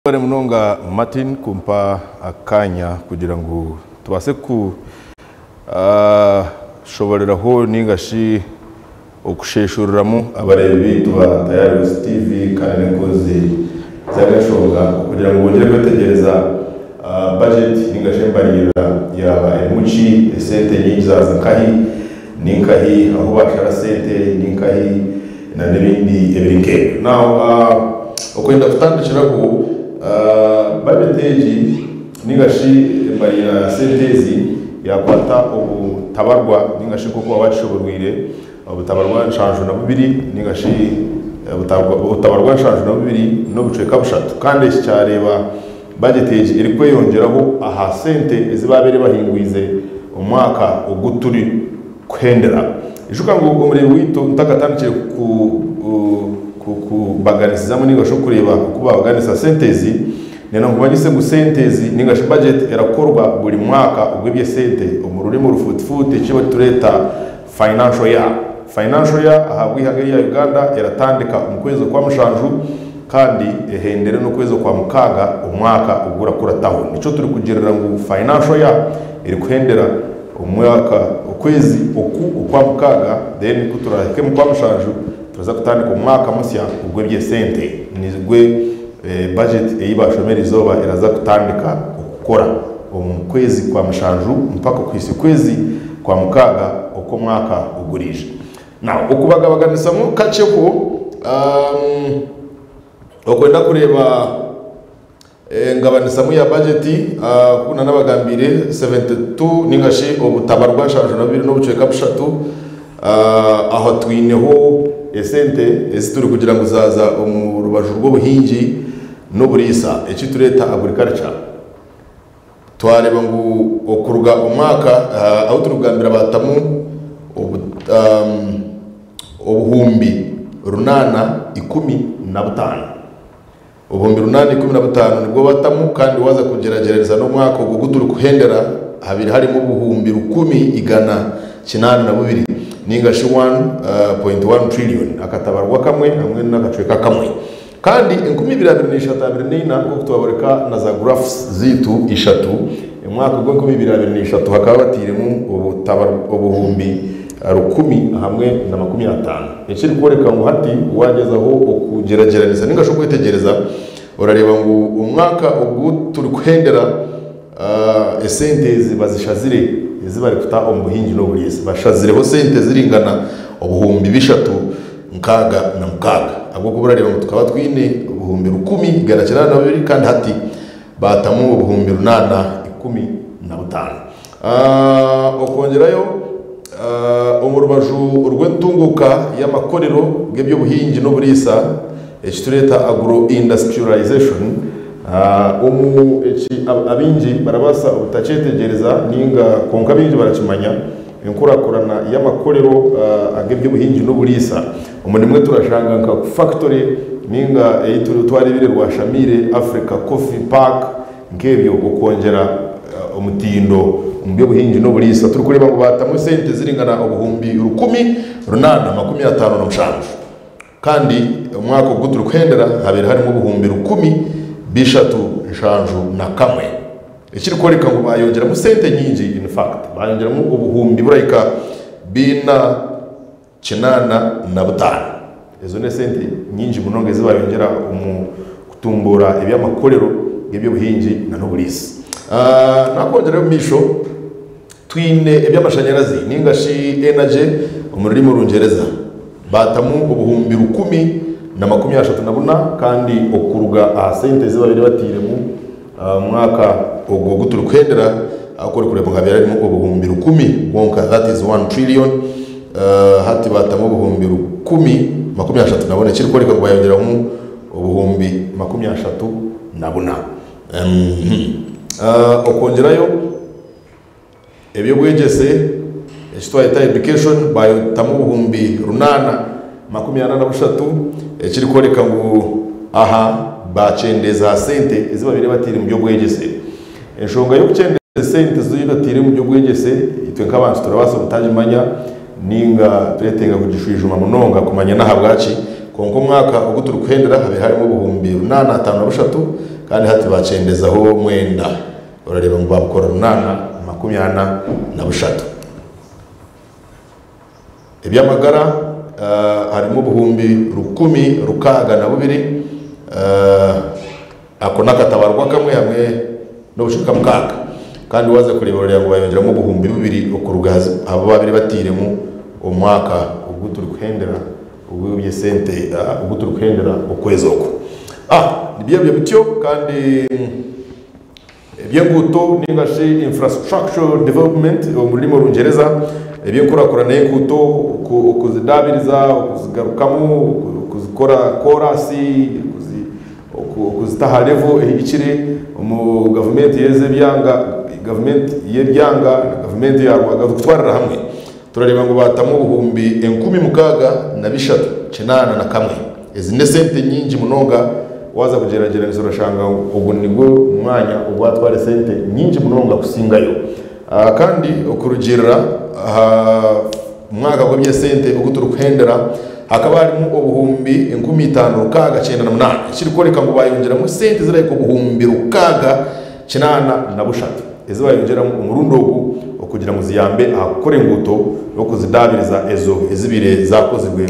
Webare munonga Martin kumpa akanya kugira ngu tubaase kushoboreraho ninga shi okusheshuriramu abareebi baitu ba Tayari West TV kandi n'enkunzi z'agashonga kugira ngu bongyere kwetegyereza budget ninga shi embaririra yaaba erimu ki, esente nyingi zaaza nkahi, ninkahi ahu bashara sente, ninkahi na n'ebindi ebiri nk'ebyo. Now okwenda kutandikiraho budget egi ninga shi embaririra ya sente ezi yakwata obutabarwa ninga shi nk'oku waaba wakishoborwire obutabarwa 72 ninga shi obutabarwa 72 n'obucweka bushatu kandi eki kyareeba budget egi erikweyongyeraho aha sente ezi baabaire bahingwize omwaka ogu turi kuhendera. Ijuka ngu omureebi waitu ntakatandikire kubaganisizamu ninga shi okureeba oku babaganisa sente ezi, nenda nkumanyise ngu sente ezi ninga shi budget erakorwa buri mwaka ogw'eby'esente omu rurimi orufuutifuuti eki barikureeta financial year. Financial year ahabw'eihanga erya Uganda eratandika omu kwezi okwa mushanju kandi ehendere n'okwezi okwa mukaaga omwaka ogurakurataho. Nikyo turikugirira ngu financial year erikuhendera Omwaka, okwezi oku okwa mukaaga then ku turahike omu kwa mushanju turaza kutandika omwaka musya ogw'eby'esente nigwe budget ei baashoma erizooba eraza kutandika okukora omu kwezi kwa mushanju mpaka okuhitsya okwezi kwa mukaaga okw'omwaka oguriija. Now okubagabaganisamu kakyeho okwenda kureeba Engabanisamu ya bajeti nk'oku nanabagambiire 72 ninga shi obutabarwa 72 n'obucweka bushatu. Aho twineho esente ezi turikugira ngu zaaza omu rubaju rw'obuhingi n'oburiisa eki tureeta agriculture. Twareeba ngu okuruga omwaka ahu turikugambira baatamu obuhumbi 815. 815 nibwo batamu kandi waaza kugyeragyeranisa n'omwaka ogu ogu turikuhendera habaire harimu 1,802 ninga shi 1.1 trillion akatabarwa kamwe hamwe n'akacweka kamwe kandi 2023 24 nk'oku twaboreka na za graphs zaitu ishatu omwaka ogwa 2023 hakaba batairemu obuhumbi 1,050. Ekirikworeka ngu hati waagyezaho okugyeragyeranisa ninga shi okwetegyereza, orareeba ngu omwaka ogu turikuhendera esente ezi bazishazire ezi barikuta omu buhingi n'oburiisa. Bashazireho sente ziringana 366,000 ahabw'okuba orareeba ngu tukaba twine 1,902 kandi hati baatamu 815. Okwongyerayo, omu rubaju rw'entunguuka y'amakorero g'eby'obuhingi n'oburiisa, eki tureeta agro-industrialization, omu eki abaingi barabaasa obutakyetegyereza ninga kwonka abaingi barakimanya, enkurakurana y'amakorero ag'eby'obuhingi n'oburiisa. Omu nimwo turashanga nka fakitore ninga ei twareebire Rwashamaire Africa Coffee Park, Nk'ebyo okwongyera omutindo omu by'obuhingi n'oburiisa turikureeba ngu baatamu esente ziringana 1,857 kandi omwaka ogu turikuhendera habaire harimu 1,371 ekirikworeka ngu baayongyeramu sente nyingi in fact baayongyeramu obuhumbi burahika 485. Ezo n'esente nyingi munonga ezi baayongyera omu kutumbuura eby'amakorero g'eby'obuhingi n'oburiisa. Naakwongyerayo omu maisho, twine eby'amashanyarazi nainga shi energy omu rurimi Orungyereza. Baatamu 1,034 kandi okuruga aha sente ezi baabaire batairemu omu mwaka ogu ogu turikuhendera, ahu orikureeba ngu habaire harimu 1,000 bwonka, that is one trillion, hati baatamu 1,034 ekirikworeka ngu baayongyeramu 34,000. Okwongyerayo eby'obwegyese eki twayeta education baayetamu 843,000 ekirikworeka ngu aha baakyendeeza aha sente ezi babaire bataire omu by'obwegyese. Enshonga y'okukyendeeza esente ezi bataire omu by'obwegyese itwe nk'abantu turabaasa obutagimanya ninga turetenga kugishwijuma munonga kumanya n'ahabwaki kwonka omwaka ogu turikuhendera habaire harimu 853,000. Kandi hati bakyendezaho 9, orareeba ngu babukora 843. Eby'amagara harimu 162,000, ako n'akatabarwa kamwe hamwe n'obucweka 6. Kandi waaza kureeba orareeba ngu bayongyeramu 2000 okuruga aha bu baabaire batairemu omu mwaka ogu turikuhendera ogw'eby'esente ogu turikuhendera okwezi oku. Nibyo ebyo bityo kandi Eby'enguuto ninga shi infrastructure development omu rurimi orungyereza, eby'enkurakurana y'enguuto, okuzidaabiriza, okuzigarukamu, okuzikora koorasi, okuzita aha level ehikire omu gavumenti y'ebyanga, gavumenti y'ebyanga na gavumenti ya rwagati kutwarira hamwe turareeba ngu baatamu 6381. Ezi n'esente nyingi munonga waaza kugyeragyeranisa orashanga ngu ogu nigwo mwanya ogwatwara esente nyingi munonga kusingayo. Kandi okurugiirira aha mwaka gw'eby'esente ogu turikuhendera hakaba harimu 5698 ekirikworeka ngu baayongyeramu esente ezirahika 6083 ezi baayongyeramu omurundi ogu okugira ngu ziyambe aha kukora enguuto n'okuzidaabiriza ezo ezibaire zaakozirwe.